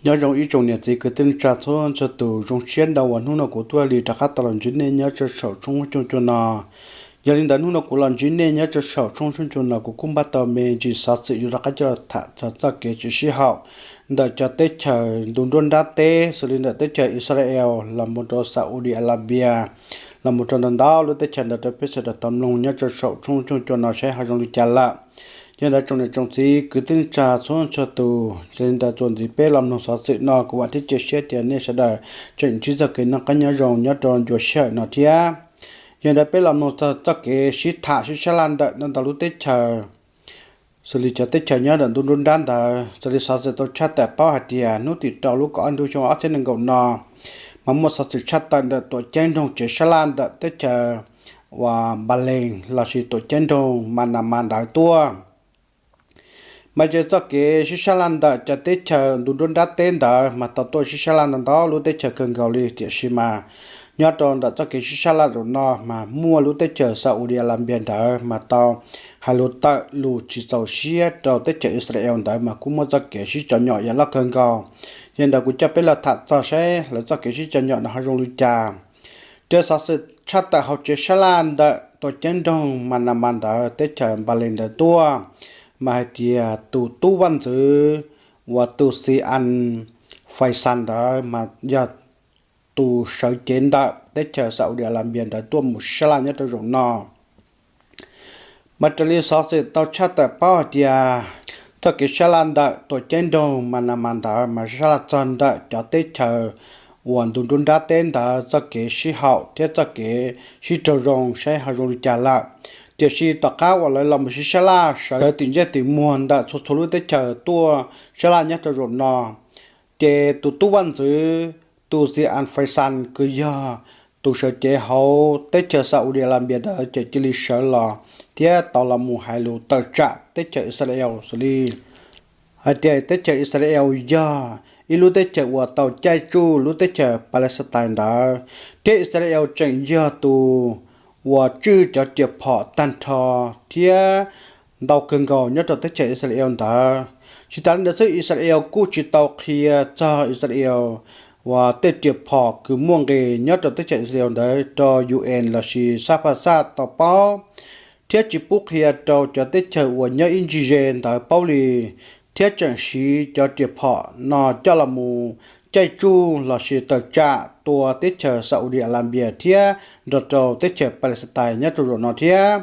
Nyob zoo ib tsoom niam txiv kwv tij neej tsa txhua txhua tus, zoo siab ntau uas hnub no kuv tuaj li rov qab tau los ntsib nej nyob rau saum tshooj cua no. Yog li ntawd hnub no kuv los ntsib nej nyob rau saum tshooj cua no, kuv kuj npaj tau me ntsis xov xwm yuav rov qab coj los tham txog txoj kev tsis sib haum ntawm cov teb chaws ntu nruab nrab teb, xws li ntawm teb chaws Israel los mus rau Saudi Arabia, los mus rau ntau ntau lub teb chaws ntawd rau peb sawv daws tau mloog nyob rau saum tshooj cua no saib ho zoo li cas lawm. Yog li ntawd tsoom niam tsoom txiv kwv tij neej tsa txhua txhua tus, yog li ntawd txuas ntxiv peb los mloog xov xwm no, kuv vam thiab cia siab tias nej sawv daws tseem ntsib txoj kev noj qab nyob zoo nyob rau ncua sij hawm no thiab. Yog li ntawd peb los mloog txog txoj kev sib tham sib sab laj ntawm ntau ntau lub teb chaws, xws li cov teb chaws nyob ntawm ntu nruab nrab ntawd. Xws li xov xwm tau tshaj tawm paub hais tias hnub tim rau lub kaum ob hli ntuj xyoo ob txhiab nees nkaum no, mas muaj xov xwm tshaj tawm ntawm tuam ceeb nroog tsev sab laj ntawm teb chaws uas Npalees lossis tuam ceeb nroog Manamas ntawd tuaj. Mas ces txoj kev sib sab laj ntawm cov teb chaws ntu nruab nrab teb ntawd mas tau tuaj sib sab laj ntau ntau lub teb chaws kawg nkaus li, tiam sis mas nyob rau ntawm txoj kev sib sab laj zaum no mas muaj lub teb chaws Saudi Arabia ntawd mas tau hais lus tawm lus tsis txaus siab rau teb chaws Israel ntawd mas kuj muaj txoj kev sib cov nyom yam loj kawg nkaus. Yog li ntawd kuv coj peb los tham txog saib lawv txoj kev sib cov nyom no ho zoo li cas. Raws xov xwm tshaj tawm hauv tsev sab laj ntawm tuam ceeb nroog Manamas ntawd teb chaws Npalees ntawd tuaj, mas hais tias tus tub vaj ntxwv uas tus Xi An Faisal ntawd mas yog tus sawv cev ntawm teb chaws Saudi Arabia ntawd tuaj mus sab laj nyob rau zaum no. Mas raws li xov xwm tau tshaj tawm paub hais tias txoj kev sab laj ntawm tuam ceeb nroog Manamas ntawd mas sab laj txog ntawm cov teb chaws uas ntu nruab nrab teb ntawd txoj kev sib haum thiab txoj kev sib raug zoo saib ho zoo li cas lawm. Tiam sis tom qab uas lawv los mus sib sab laj sawv tim ntsej tim muag ntawm txhua txhua lub teb chaws tuaj sab laj nyob rau zaum no, ces tus tub vaj ntxwv tus Xi An Faisal kws yog tus sawv cev hauv teb chaws Saudi Arabia ntawd ces cia li sawv los thiab tau los mus hais lus tawm tsam teb chaws Israel xws li hais tias teb chaws Israel yog ib lub teb chaws uas tau caij tsuj lub teb chaws Palestine ntawd, thiab Israel tseem yog tus uas tswj cov riam phom tag nrho thiab ntau kawg nkaus nyob rau teb chaws Israel ntawd. Tsis tas li ntawd xwb, Israel kuj tsis tau qhia txog Israel uas tej riam phom kws muaj nqis nyob rau teb chaws Israel ntawd rau U N lossis sab phaj xaj tau paub, thiab tsis pub qhia rau cov teb chaws uas nyob ib ntsis ze ntawd paub li, thiab tseem siv cov riam phom no coj los mus caij tsuj lossis tawm tsam tua teb chaws Saudi Arabia thiab nrog rau teb chaws Palestine nyob rau zaum no thiab.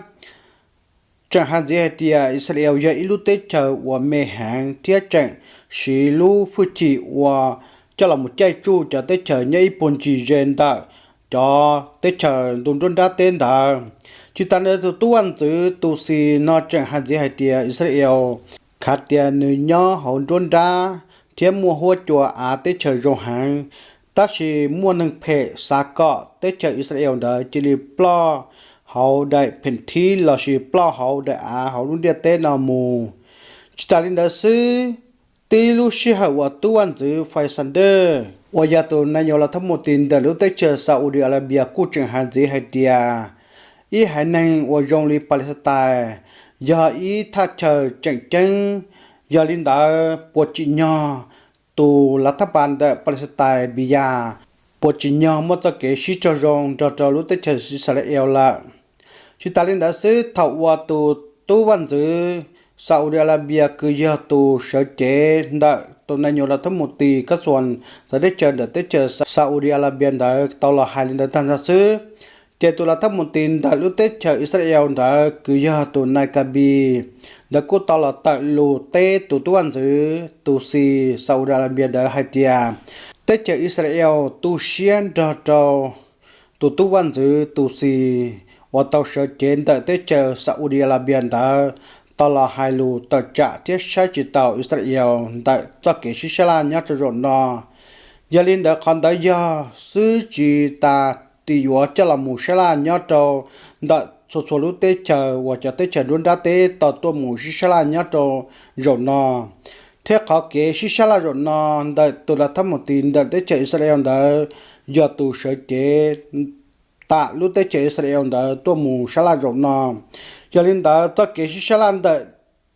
Tseem hais ntxiv hais tias Israel yog ib lub teb chaws uas me heev thiab tseem siv lub hwj chim uas coj los mus caij tsuj cov teb chaws nyob ib puag ntsis ze ntawm cov teb chaws ntu nruab nrab teb ntawd. Tsis tas li ntawd tus tub vaj ntxwv tus Xi no tseem hais ntxiv hais tias Israel khav tias nws nyob hauv nruab nrab thiab muaj huab cua av teb chaws zoo heev, tab sis muaj neeg phem xav kom teb chaws Israel ntawd cia li ploj hauv daim pheem thib lossis ploj hauv daim av hauv lub ntiaj teb no mus. Tsis tas li ntawd xwb, tib lub sij hawm uas tub vaj ntxwv Faisal uas yog tus nais yos lav thab mus tis ntawm lub teb chaws Saudi Arabia kuj tseem hais ntxiv hais tias ib haiv neeg uas zoo li Palestine yog ib thaj chaw tseem ceeb. Yog li ntawd puas tsim nyog tus lav thab pas ntawm Palestine Biyas puas tsim nyog muaj txoj kev sib raug zoo nrog rau lub teb chaws Israel lawm. Tsis tas li ntawd xwb, thaum uas tus tub vaj ntxwv Saudi Arabia kws yog tus sawv cev ntawm tus nais yos lav thab mus tis kab xuas txawv teb chaws ntawm teb chaws Saudi Arabia ntawd tau los hais li ntawd tag nrho xwb, ces tus lav thab mus tis ntawm lub teb chaws Israel ntawd kws yog tus nais Kabi ntawd kuj tau los tawm lus teb tus tub vaj ntxwv tus Xi Saudi Arabia ntawd hais tias teb chaws Israel tu siab nrog rau tus tub vaj ntxwv tus Xi uas tau sawv cev ntawm teb chaws Saudi Arabia ntawd tau los hais lus tawm tsam thiab saib tsis taus Israel ntawm txoj kev sib sab laj nyob rau zaum no. Yog li ntawd qhov ntawd yog xwb tsis tas tis yuav coj los mus sab laj nyob rau ntawm txhua txhua lub teb chaws uas cov teb chaws nruab nrab teb tau tuaj mus sib sab laj nyob rau zaum no. Thiab qhov kev sib sab laj zaum no ntawm tus lav thab mus tis ntawm teb chaws Israel ntawd yog tus sawv cev tam lub teb chaws Israel ntawd tuaj mus sab laj zaum no. Yog li ntawd txoj kev sib sab laj ntawm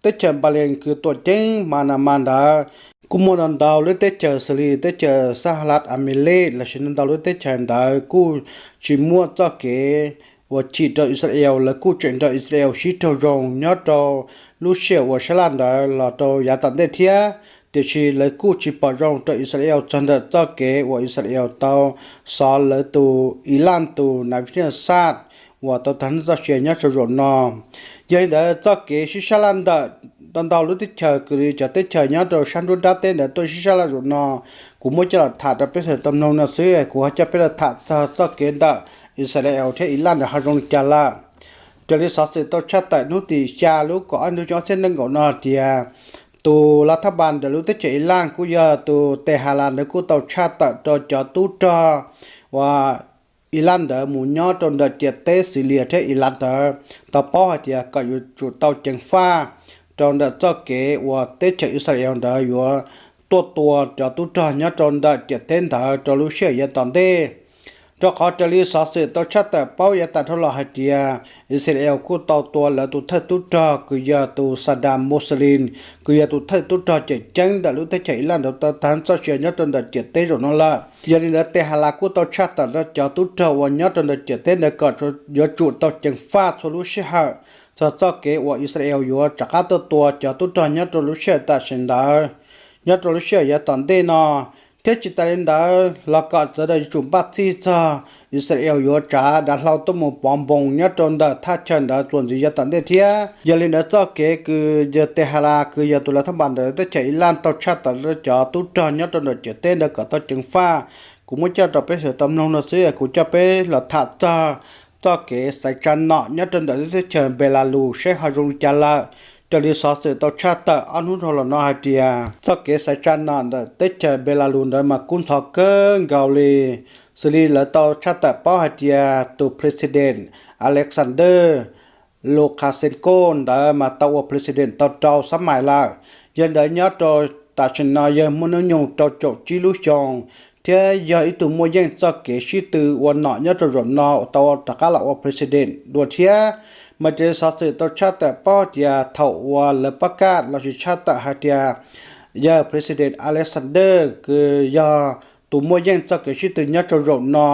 teb chaws Npalees kws tuam ceeb Manamas ntawd Kuj muaj ntau ntau lub teb chaws xws li teb chaws Xahalat Amelek lossis ntau ntau lub teb chaws ntawd kuj tsis muaj txoj kev uas chim rau Israel, lawv kuj tseem nrog Israel sib raug zoo nyob rau lub sij hawm uas sab laj ntawd los rau yav tom ntej thiab. Tiam sis lawv kuj tsis pom zoo rau Israel txog ntawm txoj kev uas Israel tau xov lawv tus Iran tus nav vi naj xaj uas tau tag txoj sia nyob rau zaum no. Yog li ntawd txoj kev sib sab laj ntawm ntau ntau lub teb chaws, kws li cov teb chaws nyob rau sab nruab nrab teb ntawd tuaj sib sab laj zaum no, kuv muab coj los tham rau peb sawv daws tau mloog no xwb, kuv ho coj peb los tham txog txoj kev ntawm Israel thiab Iran ntawd ho zoo li cas lawm. Raws li xov xwm tau tshaj tawm hnub tim xya lub kaum ob hlis ob txhiab nees nkaum no tias tus lav thab npas ntawm lub teb chaws Iran kuj yog tus Tehalan ntawd kuj tau tshaj tawm rau cov tub rog uas Iran ntawd mus nyob rau ntawm ciam teb Syria thiab Iraq ntawd tau paub hais tias kom yuav tsum tau ceev faj rau ntawm txoj kev uas teb chaws Israel ntawd yuav tuaj tua cov tub rog nyob rau ntawm ciam teb ntawd rau lub sij hawm yav tom ntej. Rau qhov raws li xov xwm tau tshaj tawm paub yav tas dhau los hais tias Israel kuj tau tua lawv tus thawj tub rog kws yog tus Saddam Moslem, kws yog tus thawj tub rog cawm ceeb ntawm lub teb chaws Iran ntawd tau tag txoj sia nyob rau ntawm ciam teb zaum no lawm. Yog li ntawd Tehalan kuj tau tshaj tawm rau cov tub rog uas nyob rau ntawm ciam teb ntawd kom yuav tsum tau ceev faj txhua lub sij hawm txog txoj kev uas Israel yuav rov qab tuaj tua cov tub rog nyob rau lub sij hawm tam sim ntawd nyob rau lub sij hawm yav tom ntej no. Thiab tsis tas li ntawd los kom sawv daws yuav tsum npaj txhij txog Israel yuav tsav dav hlau tuaj mus pov npoos nyob rau ntawm thaj chaw ntawd txuas ntxiv yav tom ntej thiab. Yog li ntawd txoj kev kws yog Tehalan kws yog tus lav thab npas ntawm teb chaws Iran tau tshaj tawm rau cov tub rog nyob rau ntawm ciam teb ntawd kom tau ceev faj, kuv muab coj rau peb sawv daws tau mloog no xwb, kuv coj peb los tham txog txoj kev xaiv tsa nom nyob rau ntawm lub teb chaws Belarus saib ho zoo li cas lawm. Raws li xov xwm tau tshaj tawm ob hnub dhau los no hais tias txoj kev xaiv tsa nom ntawm teb chaws Belarus ntawd mas kub ntxhov kawg nkaus li. Xws li lawv tau tshaj tawm paub hais tias tus President Alexander Lukashenko ntawd mas tau ua President tau rau xab mais lawm. Yog ntawd nyob rau tam sim no yawg muaj hnub nyoog rau caum tsib lub xyoos, thiab yog ib tug muaj yeej txoj kev sib tw ua nom nyob rau zaum no uas tau rov qab los ua President dua thiab. Mas raws li xov xwm tau tshaj tawm paub tias thaum uas lawv pab kaj lossis tshaj tawm hais tias yawg President Alexander kws yog tus muaj yeej txoj kev sib tw nyob rau zaum no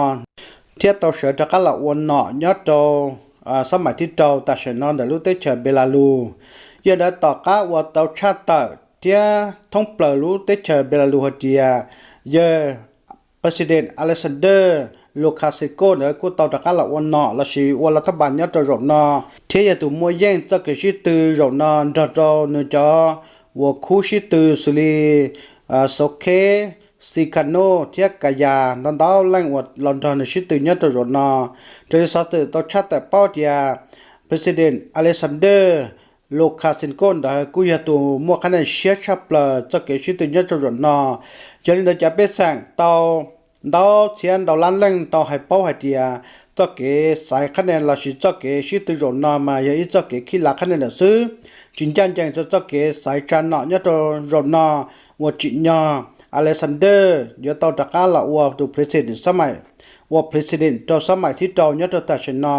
thiab tau sawv rov qab los ua nom nyob rau xab mais thib rau tam sim no ntawm lub teb chaws Belarus. Yog ntawd tom qab uas tau tshaj tawm thiab thoob plaws lub teb chaws Belarus hais tias yawg President Alexander Lukashenko ntawd kuj tau rov qab los ua nom lossis ua lav thab npas nyob rau zaum no, thiab yog tus muaj yeej txoj kev sib tw zaum no nrog rau nws cov uas khub sib tw xws li Xauv Kheb, Xi Kha Nus thiab Ka Yas ntau ntau leej uas los nrog nws sib tw nyob rau zaum no. Raws li xov xwm tau tshaj tawm paub tias President Alexander Lukashenko ntawd kuj yog tus muaj qhab nia siab tshaj plaws txoj kev sib tw nyob rau zaum no. Yog li ntawd cov pej xeem tau ntau txhiab ntau lab leej tau hais paub hais tias txoj kev xaiv qhab nia lossis txoj kev sib tw zaum no mas yog ib txoj kev khib lav qhab nia lawm xwb, tsis ncaj ncees rau txoj kev xaiv tsa nom nyob rau zaum no uas tsim nyog Alexander yuav tau rov qab los ua tus president xab mais, ua president rau xab mais thib rau nyob rau tam sim no.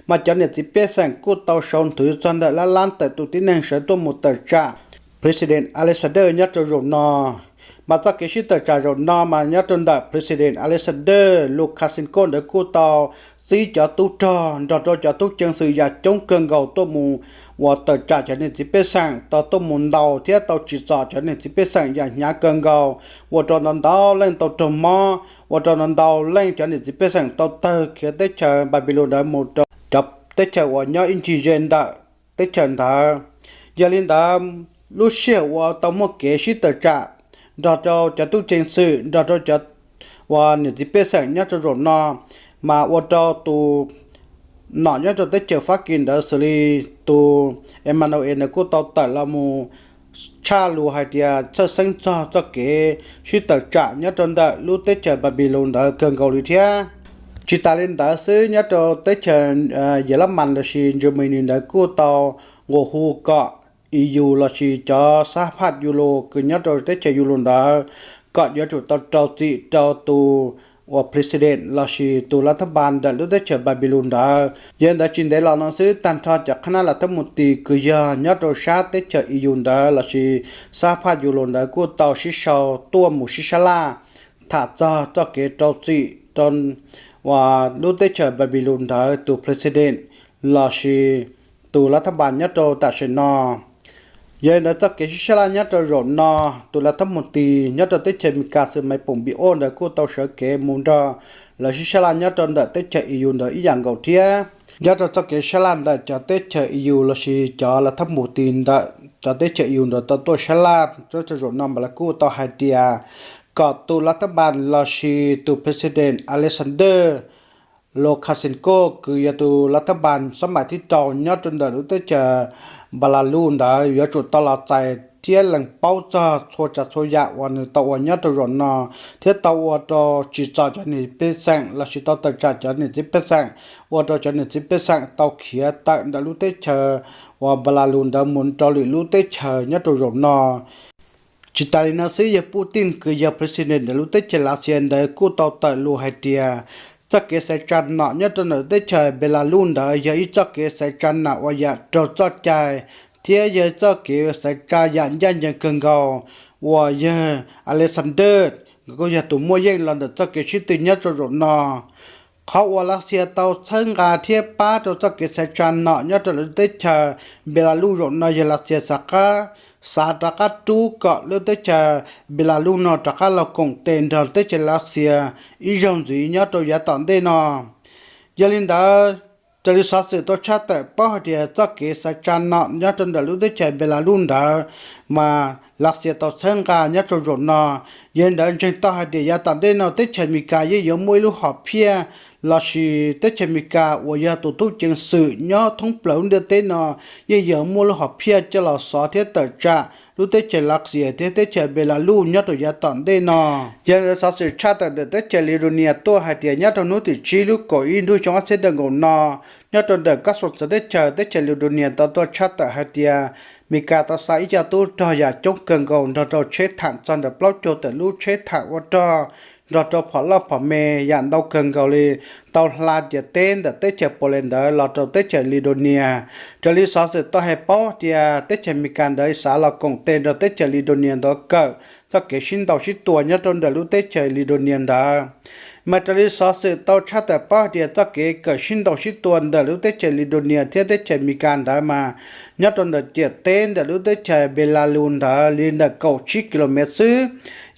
Mas cov niam txiv pej xeem kuj tau sau nthwv txog ntawm lab lab tawm tus tib neeg sawv tuaj mus tawm tsam president Alexander nyob rau zaum no. Mas txoj kev sib tawm tsam zaum no mas nyob rau ntawm president Alexander Lukashenko ntawd kuj tau txib cov tub rog nrog rau cov tub ceev xwm yam coob kawg nkaus tuaj mus uas tawm tsam cov niam txiv pej xeem, tau tuaj mus ntaus thiab tau tsim txom cov niam txiv pej xeem yam hnyav kawg nkaus, ua rau ntau ntau leej tau raug mob, ua rau ntau ntau leej cov niam txiv pej xeem tau tawg khiav teb chaws Npanpilus ntawd mus rau cov teb chaws uas nyob ib ncig ze ntawm teb chaws ntawd. Yog li ntawd, lub sij hawm uas tau muaj kev sib tawm tsam nrog rau cov tub ceev xwm nrog rau cov uas niam txiv pej xeem nyob rau zaum no, mas ua rau tus nom nyob rau teb chaws Fab Kis ntawd xws li tus Emmanuel ntawd kuj tau tawm los mus tshaj lus hais tias txhawj xeeb txog txoj kev sib tawm tsam nyob rau ntawm lub teb chaws Npanpilus ntawd kawg nkaus li thiab. Tsis tas li ntawd xwb, nyob rau teb chaws Yelab Mas lossis Germany ntawd kuj tau nqua hu kom E U lossis cov sab phaj Yulus kws nyob rau teb chaws Yulus ntawd kom yuav tsum tau rau txim rau tus uas president lossis tus lav thab npas ntawm lub teb chaws Babylon ntawd. Yog li ntawd tsis ntev los no xwb tag nrho cov qhab nab lav thab mus tis kws yog nyob rau sab teb chaws E U ntawd lossis sab phaj Yus Laus ntawd kuj tau sib sau tuaj mus sib sab laj tham txog txoj kev rau txim rau uas lub teb chaws Babylon ntawd tus president lossis tus lav thab npas nyob rau tam sim no. Yog li ntawd txoj kev sib sab laj nyob rau zaum no, tus lav thab mus tis nyob rau teb chaws Amelikas xws Maiv Poom Npi Oj ntawd kuj tau sawv kev mus nrog lawv sib sab laj nyob rau ntawm teb chaws E U ntawd ib yam nkaus thiab. Nyob rau txoj kev sab laj ntawm cov teb chaws E U lossis cov lav thab mus tis ntawm cov teb chaws E U ntawd tau tuaj sab laj nyob rau zaum no mas lawv kuj tau hais tias kom tus lav thab npas lossis tus president Alexander Lukashenko kws yog tus lav thab npas xab mais thib rau nyob rau ntawm lub teb chaws Belarus ntawd yuav tsum tau los txais thiab lees paub txog txhua tsav txhua yam uas nws tau ua nyob rau zaum no thiab tau ua rau tsim txom cov niam txiv pej xeem lossis tau tawm tsam cov niam txiv pej xeem, ua rau cov niam txiv pej xeem tau khiav tawm ntawm lub teb chaws uas Belarus ntawd mus rau lwm lub teb chaws nyob rau zaum no. Tsis tas li no xwb, yog Putin kws yog president ntawm lub teb chaws Lav Xias ntawd kuj tau tawm lus hais tias txoj kev xaiv tsa nom nyob rau ntawm teb chaws Belarus ntawd yog ib txoj kev xaiv tsa nom ua yam raug txoj cai thiab yog txoj kev xaiv tsa yam ncaj ncees kawg nkaus uas yog Alexander nkawd kuj yog tus muaj yeej los ntawm txoj kev sib tw nyob rau zaum no. Qhov uas Lav Xias tau txhawb nqa thiab pab rau txoj kev xaiv tsa nom nyob rau lub teb chaws Belarus zaum no yog Lav Xias xav qab, xav rov qab rub kom lub teb chaws Belarus no rov qab los koom tes nrog teb chaws Lav Xias ib zaug ntxiv nyob rau yav tom ntej no. Yog li ntawd, raws li xov xwm tau tshaj tawm paub hais tias txoj kev xaiv tsa nom nyob rau ntawm lub teb chaws Belarus ntawd mas Lav Xias tau txhawb nqa nyob rau zaum no. Yog li ntawd ntseeg tau hais tias yav tom ntej no teb chaws Amelikas yeej yuav muaj ib lub hom phiaj lossis teb chaws Amelikas uas yog tus tub ceev xwm nyob thoob plaws lub ntiaj teb no yeej yuav muaj lub hom phiaj coj los xov thiab tawm tsam lub teb chaws Lav Xias thiab teb chaws Belarus nyob rau yav tom ntej no. Yog li ntawd xov xwm tshaj tawm ntawm teb chaws Lithuania tuaj hais tias nyob rau hnub tim tsib lub kaum ib ntuj xyoo ob txhiab nees nkaum no, nyob rau ntawm kab xoo txawv teb chaws, teb chaws Lithuania tau tuaj tshaj tawm hais tias Amelikas tau xa ib co tub rog yam coob kawg nkaus nrog rau tsheb tham txog ntawm plaub caug tawm lub tsheb tham ua rog nrog rau phom loj phom me yam ntau kawg nkaus li tau hla ciam teb ntawm teb chaws Poland ntawd los rau teb chaws Lithuania. Raws li xov xwm tau hais paub tias teb chaws Amelikas ntawd xav los koom tes nrog teb chaws Lithuania ntawd kawm txoj kev sib ntaus sib tua nyob rau ntawm lub teb chaws Lithuania ntawd. Mas raws li xov xwm tau tshaj tawm paub hais tias txoj kev kawm sib ntaus sib tua ntawm lub teb chaws Lithuania thiab teb chaws Amelikas ntawd mas nyob rau ntawm ciam teb ntawm lub teb chaws Belarus ntawd li ntawm kaum tsib kilomev xwb.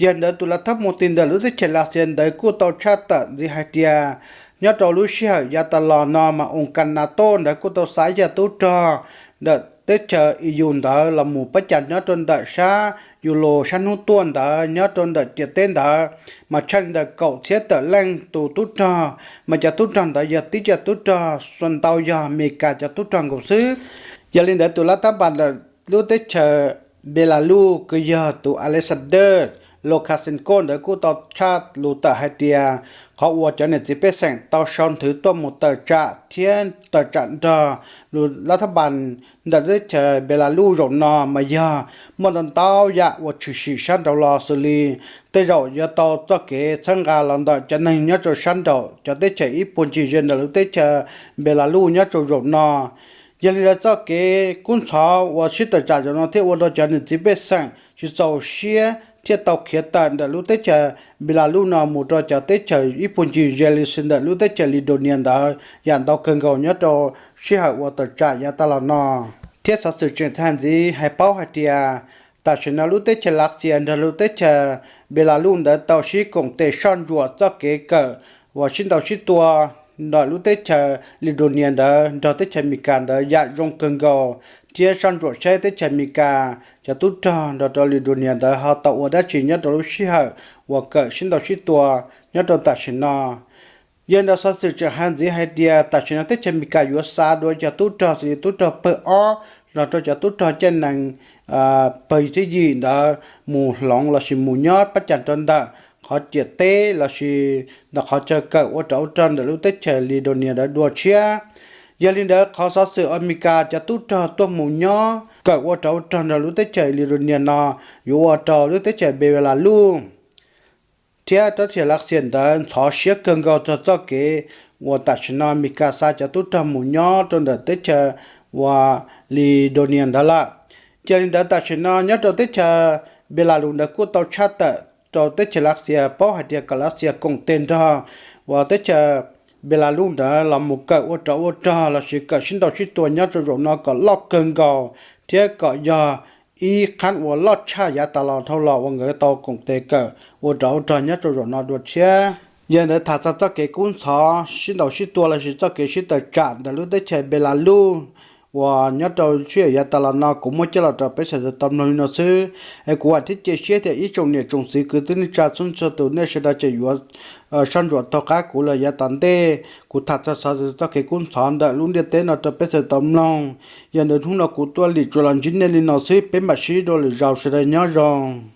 Yog ntawd tus lav thab mus tis ntawm lub teb chaws Lav Xias ntawd kuj tau tshaj tawm ntxiv hais tias nyob rau lub sij hawm yav tas los no mas oos kas NATO ntawd kuj tau xa ib co tub rog ntawm teb chaws E U ntawd los mus pab cas nyob rau ntawm sab Yus Laus sab hnub tuaj ntawd nyob rau ntawm ciam teb ntawd mas tshaj li ntawm kaum txhiab tawm leej tus tub rog, mas cov tub rog ntawd yog tib co tub rog xua ntau yog Amelikas cov tub rog nkaus xwb. Yog li ntawd tus lav thab npas ntawm lub teb chaws Belarus kws yog tus Alexander Lukashenko ntawd kuj tau tshaj lus tawm hais tias qhov uas cov niam txiv pej xeem tau sau nthwv tuaj mus tawm tsam thiab tawm tsam nrog lub lav thab npas ntawm lub teb chaws Belarus zaum no mas yog muaj ntau ntau yam uas tshwm sim sab nraud los xws li tej zaum yuav tau txoj kev txhawb nqa los ntawm cov neeg nyob rau sab nraum cov teb chaws ib puag ncig ze ntawm lub teb chaws Belarus nyob rau zaum no. Yog li ntawd txoj kev kub ntxhov uas sib tawm tsam zaum no thiaj ua rau cov niam txiv pej xeem tsis txaus siab thiaj tau khiav tawm ntawm lub teb chaws Belarus no mus rau cov teb chaws ib puag ncig ze li xws ntawm lub teb chaws Lithuania ntawd yam ntau kawg nkaus nyob rau sij hawm uas tawm tsam yav tas los no. Thiab xov xwm tseem hais ntxiv hais paub hais tias tam sim no lub teb chaws Lav Xias nrog lub teb chaws Belarus ntawd tau sib koom tes soj ntsuam txoj kev kawm uas sib ntaus sib tua ntawm lub teb chaws Lithuania ntawd nrog teb chaws Amelikas ntawd yam zoo kawg nkaus thiab soj ntsuam saib teb chaws Amelikas cov tub rog nrog rau Lithuania ntawd ho tau ua dab tsi nyob rau lub sij hawm uas kawm sib ntaus sib tua nyob rau tam sim no. Yog li ntawd xov xwm tseem hais ntxiv hais tias tam sim no teb chaws Amelikas yuav xa dua cov tub rog xws li tub rog pawg ob los rau cov tub rog caij nees pawg thiab yim ntawd mus hloov lossis mus nyob pab cas rau ntawm qhov ciam teb lossis ntawm qhov chaw kawm ua rau ua rog ntawm lub teb chaws Lithuania ntawd dua tshiab. Yog li ntawd qhov xov xwm Amelikas cov tub rog tuaj mus nyob kawm ua rau ua rog nrog lub teb chaws Lithuania no yuav ua rau lub teb chaws Belarus thiab teb chaws Lav Xias ntawd ntxhov siab kawg nkaus txog txoj kev uas tam sim no Amelikas xa cov tub rog mus nyob rau ntawm teb chaws uas Lithuania ntawd lawm. Ces li ntawd tam sim no nyob rau teb chaws Belarus ntawd kuj tau tshaj tawm rau teb chaws Lav Xias paub hais tias kom Lav Xias koom tes nrog uas teb chaws Belarus ntawd los mus kawm ua rov ua rog lossis kawm sib ntaus sib tua nyob rau zaum no kom loj kawg nkaus thiab kom yog ib qhab uas loj tshaj yav tas los dhau los uas nkawd tau koom tes kawm ua rov ua rog nyob rau zaum no dua thiab. Yog ntawd tham txog txoj kev kub ntxhov sib ntaus sib tua lossis txoj kev sib tawm tsam ntawm lub teb chaws Belarus uas nyob rau sij hawm yav tas los no kuv muab coj los rau peb sawv daws tau mloog li no xwb. Es kuv vam thiab cia siab tias ib tsoom niam tsoom txiv kwv tij neej tsa txhua txhua tus nej sawv daws tseem yuav soj ntsuam taug qab kuv lawm yav tom ntej. Kuv tham txog xov txoj kev kub ntxhov ntawm lub ntiaj teb no rau peb sawv daws tau mloog. Yog ntawd hnub no kuv tuaj lim tsuas los ntsib nej li no xwb, peb mam sib ntsib dua lwm zaus, sawv daws nyob zoo.